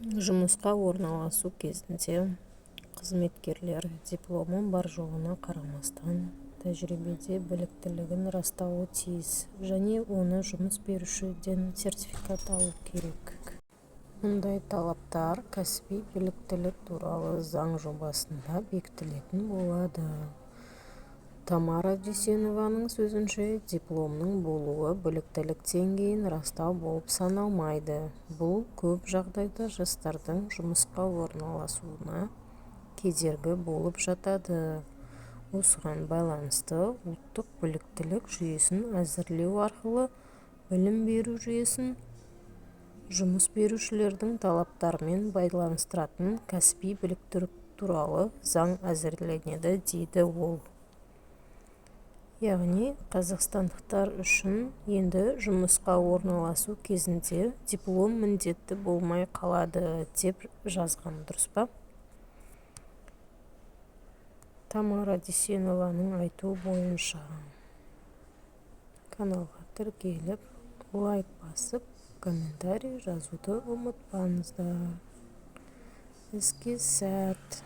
Жұмысқа орналасу кезінде қызметкерлер дипломы бар-жоғына қарамастан, тәжірибеде біліктілігін растауы тиіс және оны жұмыс берушіден сертификат алу керек. Мұндай талаптар Кәсіби біліктілік туралы заң жобасында бекітілетін болады. Тамара Дүйсенованың сөзінше, дипломның болуы біліктілік деңгейін растау болып саналмайды. Бұл көп жағдайда жастардың жұмысқа орналасуына кедергі болып жатады. Осыған байланысты ұлттық біліктілік жүйесін әзірлеу арқылы білім беру жүйесін жұмыс берушілердің талаптарымен байланыстыратын кәсіби біліктілік туралы заң әзірленеді, дейді ол. Яғни, қазақстандықтар үшін енді жұмысқа орналасу кезінде диплом міндетті болмай қалады деп жазған дұрыс па? Тамара Дүйсенованың айтуы бойынша, Каналға тіркеліп, лайк басып, комментарий жазуды ұмытпаңыздар. Іске сәт!